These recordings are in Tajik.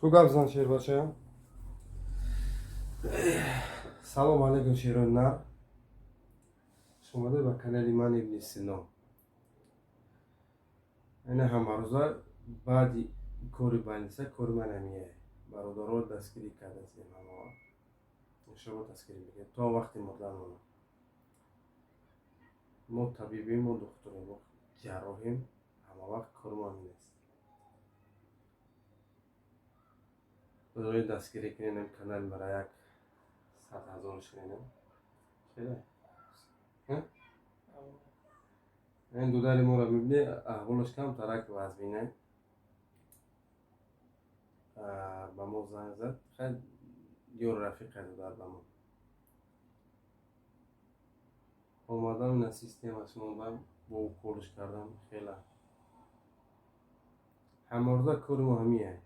Ту гап зан, шербача. Салом алейкум, шерони нар. Шумода ба канали ман Ибни Сино. Ина ҳамарӯза баъди кори больница кори ман ҳамия. Бародаро дастгирӣ кардастем ҳамаро. Иншоалло, дастгирӣ мекунем то вақти мурданмона. Мо табибем, мо духтурем, мо ҷарроҳем, ҳама вақт кори мо ҳамин аст. Барои дастгирӣ кунем канали мара, 100 000 кунем. Чера? Ин дудари моро мебинӣ, аҳволаш камтарак вазмина. Ба мо занг зад. Хай, ёр рафиқа дудар ба мо. Омадам, ина системаш мондам, бо уколш кардам, хела. Ҳамарӯза кори мо ҳамия.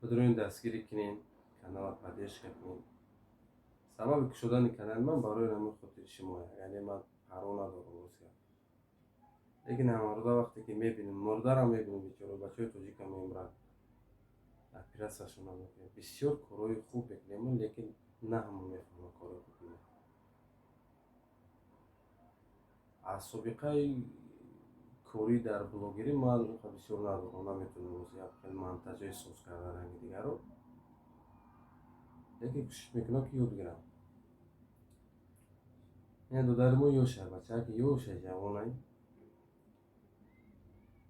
Бидурин, дастгирӣ кунем, канала поддержка кунем. Сабаби кушодани канали ман барои ҳамин хотири шумоя, яъне ман парво надорам, ростга. Лекин ҳамарӯза вақте ки мебинем, мурдарам мебинем, бечора бачаҳои тоҷикам мемиранд, оператсияшон намекунем. Бисёр корҳои хуб мекунем, лекин на ҳама мефаҳмад корҳои хуб. Аз собиқаи корӣ дар блогерӣ ман бисёр надорам, наметавонам рост як хел монтажҳои соз кардан ранги дигарро, лекин кӯшиш мекунам, ки ёд гирам. Ин додари мо ёша, бачаки ёша, ҷавонай,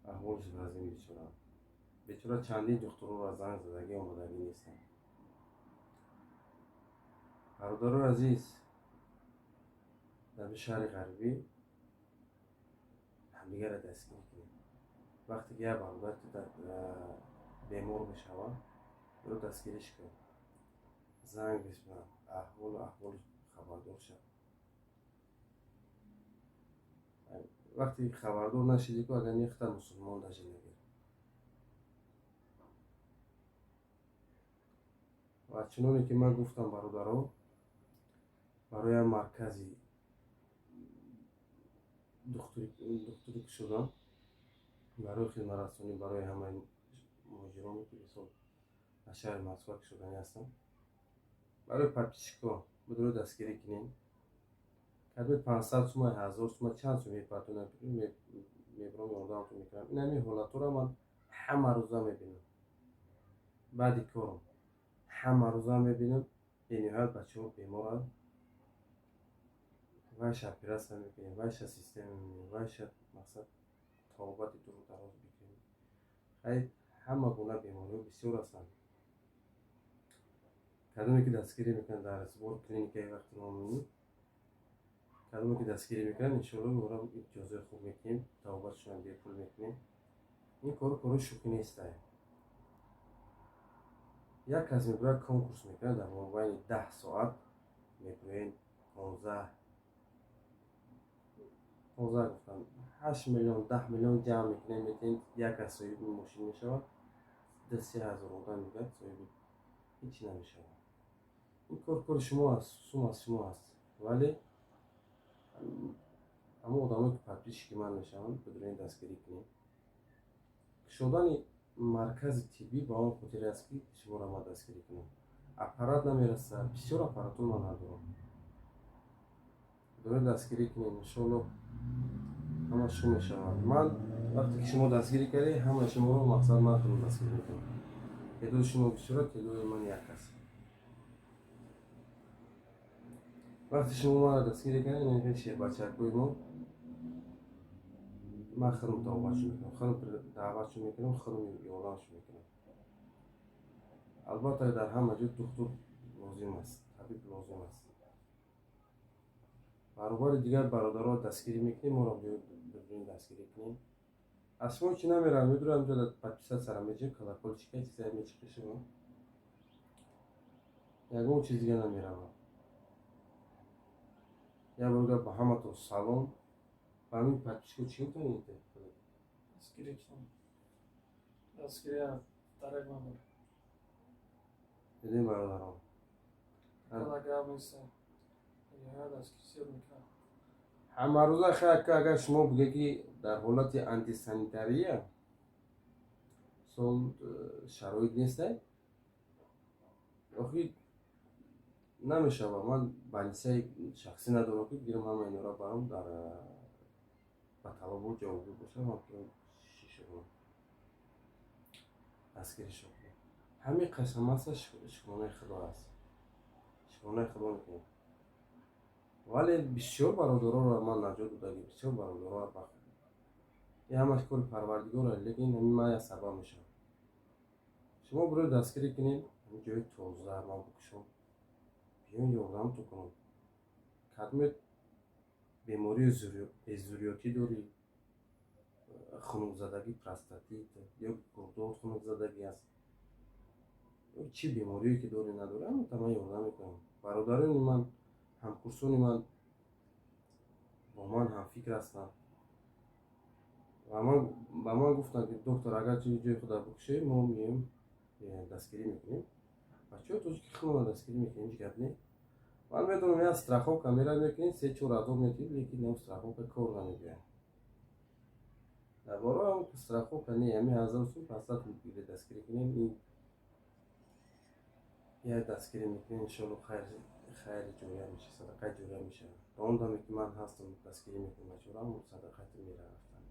аҳволаш вазин, бечора. Бечора чандин духтурро занг задагӣ, омадагӣ нестанд. Бародарои азиз, дар шаҳри ғарбӣ ҳамдигарро дастгирӣ кунем. Вақте ки як бародар бемор мешавад, ӯро дастгириш кун, занг бизан, аҳволу хабардор шав. Вақте хабардор нашидӣ ку, агар нехта мусулмон даже нагир. Ва чуноне ки ман гуфтам, бародаро, барои як маркази духтурӣ кушодам барои хизматрасонӣ барои ҳамаи муҳоҷироне, ки мисол аз шаҳри Москва кушоданӣ ҳастанд. Барои подписчикҳо бидуро дастгирӣ кунем. Кадоми 500 сума, 1000 сума, чанд сум мепартонам, мебарам, ёрдамтон мекунам. Ин ҳамин ҳолатҳоро ман ҳама рӯза мебинам. Баъди корам ҳама рӯза мебинам, бениҳоят бачаҳо беморанд. Вайша оператсия мекунем, вайша система мекунем, вайша мақсад табобати дуру дароз мекунем. Хай, ҳама гуна бемориҳо бисёр ҳастанд. Кадоме ки дастгирӣ мекунанд дар сбор клиникаи вақти мо мебинем, кадоме ки дастгирӣ мекунанд, иншоалло, ӯро имтиёзҳои хуб мекунем, табобатшонро бепул мекунем. Ин кор кори шӯхӣ нестай. Як кас мебирояд, конкурс мекунад, дар мобайни 10 соат мебироен, 15, 15 гуфтам, 8 миллион, 10 миллион ҷамъ мекунем, метавонем, як кас соҳиби мошин мешавад, 2-3 ҳазор одам мегӯяд, соҳиби ҳеҷ намешавад. Ин кор кори шумо аст, сум аз шумо аст, вале ҳамон одамое ки подписчики ман мешаванд, бидурин, дастгирӣ кунем. Кушодани маркази тиббӣ ба он хотире аст, ки шуморо ман дастгирӣ кунам. Аппарат намерасад, бисёр аппаратҳо ман надорам. Бидурин, дастгирӣ кунем, иншоалло, ҳама шум мешавад. Ман вақте ки шумо дастгирӣ кардед, ҳамаи шуморо мақсад ман худам дастгирӣ мекунам. Теъдоди шумо бисёра, теъдоди ман як аст. Вақте шумо маро дастгирӣ кардед, шербачакҳои мо, ман худам табобатшон мекунам, худам даъватшон мекунам, худам ёрдамшон мекунам. Албатта, дар ҳама ҷо духтур лозим аст, табиб лозим аст. Баробари дигар бародаро дастгирӣ мекунем, моро бидурин, дастгирӣ кунем. Аз шумо чӣ намерам, медурам, ҷо подписаться меҷем, колокольчика чизае мечиқи, шумо ягон чиз дига намеравад. Як бор гап, ба ҳаматон салом. Ба ҳамин подписчико чӣ гуфтан? Дастгирӣ кунам. Дастгирӣ дарак ман. Дидем, бародарон. Кала гап нест. Дастгирӣ зиёд мекунам. Ҳамарӯза хай, агар шумо бигӯед, ки дар ҳолати антисанитария Сол шароит нестай, охи намешава. Ман больницаи шахсӣ надорам, ки гирам, ҳама инора барам, дар ба талабот ҷавобгӯ бошам, шишонам, дастгиришон кунам. Ҳамин қасам аста, шукронаи Худо аст, шукронаи Худо мекунем. Вале бисёр бародароро ман наҷот додагӣ, бисёр бародаро. Ин ҳамаш кори Парвардигор, лекин ҳамин ман як сабаб мешавам. Шумо бирои дастгирӣ кунед, ҳамин ҷои тоза ман бикушом, биён, ёрдамтон кунам. Кадме бемории безурётӣ дорӣ, хунукзадагӣ, простатит ё гурдот хунукзадагӣ аст, чӣ беморие ки дорӣ, надорӣ, ҳамата ман ёрдам мекунам. Бародарони ман, ҳамкурсони ман бо ман ҳамфикр ҳастанд ва ба ман гуфтанд, ки доктор, агар ҷои худа бикушӣ, мо меоем, дастгирӣ мекунем. Бачаҳои тоҷики худмона дастгирӣ мекунем, ҳеҷ гап не. Ман медонам, як страховка мера мекунед, 3-4 ҳазор метиҳед, лекин ам страховка кор намебиёяд. Дар бораи страховка не, ҳамин 1000 сум пасат бигиред, дастгирӣ кунем. Ин як дастгирӣ мекунем, иншоалло, хайри ҷория мешавад, садақаи ҷория мешавад. То он даме ки ман ҳастам, дастгирӣ мекунам бачаҳоро, садақати мерафтам.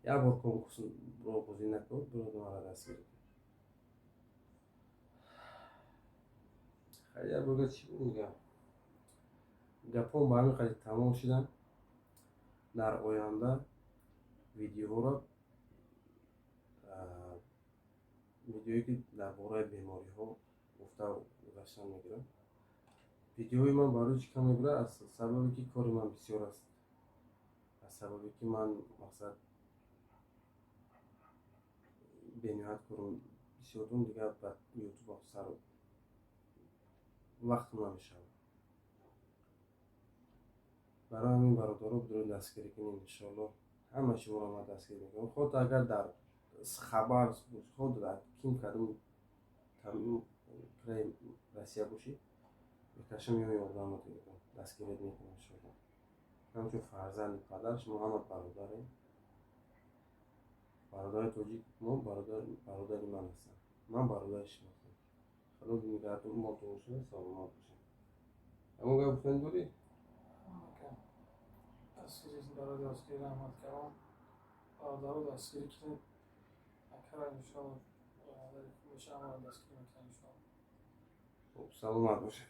Як бор конкурсро бозӣ накун, бироду мара дастгирӣ кун. Хайр, як бор чӣ мегӯям, гапҳом ба ҳамин қадр тамом шуданд. Дар оянда видеоҳоро, видеое ки дар бораи бемориҳо гуфта гузаштан мегирам. Видеои ман барои чӣ кам мебурад? Аз сабабе ки кори ман бисёр аст, аз сабабе ки ман, мақсад, бениҳоят корам бисёр дорам, дигар ба Ютуб сар вақтам намешавад. Барои ҳамин, бародаро, бидуред, дастгирӣ кунед. Иншоалло, ҳама шуморо ман дастгирӣ мекунам, хоть агар дар хабар, хоть дар ким кадом краи Россия бошӣ, мекашам, меоям, ёрдамат мекунам, дастгирият мекунам, иншоалло. Ҳамчун фарзанди падар, шумо ҳама бародарем. Бародари тоҷик мо бародари ман ҳастанд, ман бародари шумо ҳастам. Худо нигаҳбонтон бошад, саломат бошед. Ягон гап гуфтанӣ дорӣ? Дастгирӣ, барои дастгирӣ раҳмат калом. Бародаро, дастгирӣ кунед акара, иншоалло, ояндаи хуб меша, ҳамаро дастгирӣ мекунам, иншоалло. Хуб, саломат бошед.